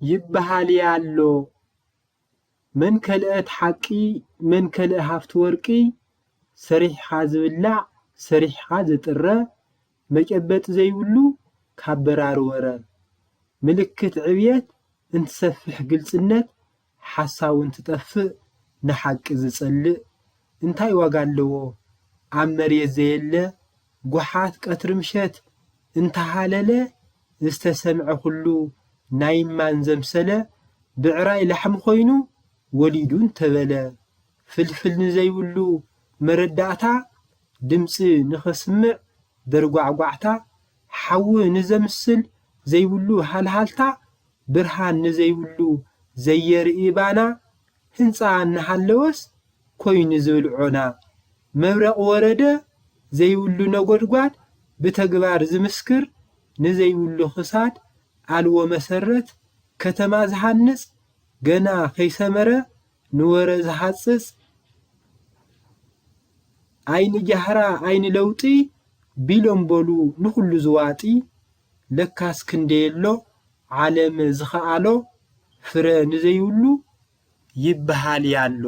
ይበሃል እያ ኣሎ። መን ከልአት ሓቂ፣ መን ከልአ ሃፍቲ ወርቂ፣ ሰሪሕኻ ዝብላዕ፣ ሰሪሕኻ ዝጥረ፣ መጨበጢ ዘይብሉ ካብ በራሪ ወረ። ምልክት ዕብየት እንትሰፍሕ ግልጽነት፣ ሓሳው እንትጠፍእ ንሓቂ ዝጸልእ። እንታይ ዋጋ ኣለዎ ኣብ መሬት ዘየለ፣ ጓሓት ቀትሪ ምሸት እንተሃለለ፣ ዝተሰምዐ ኩሉ ናይ እማን ዘምሰለ፣ ብዕራይ ላሕሚ ኮይኑ ወሊዱ እንተበለ፣ ፍልፍል ንዘይብሉ መረዳእታ፣ ድምጺ ንኸስምዕ ደርጓዕጓዕታ፣ ሓዊ ንዘምስል ዘይብሉ ሃልሃልታ፣ ብርሃን ንዘይብሉ ዘየርኢ ባና፣ ህንጻ እናሃለወስ ኮይኑ ዝብል ዖና፣ መብረቕ ወረደ ዘይብሉ ነጎድጓድ ብተግባር ዝምስክር፣ ንዘይብሉ ክሳድ ኣልቦ መሰረት ከተማ ዝሃንጽ፣ ገና ከይሰመረ ንወረ ዝሃጽጽ፣ ኣይኒ ጃህራ ኣይኒ ለውጢ ቢሎም በሉ ንኹሉ ዝዋጢ፣ ለካስ ክንደየሎ ዓለም ዝኸኣሎ፣ ፍረ ንዘይብሉ ይበሃል ያሎ።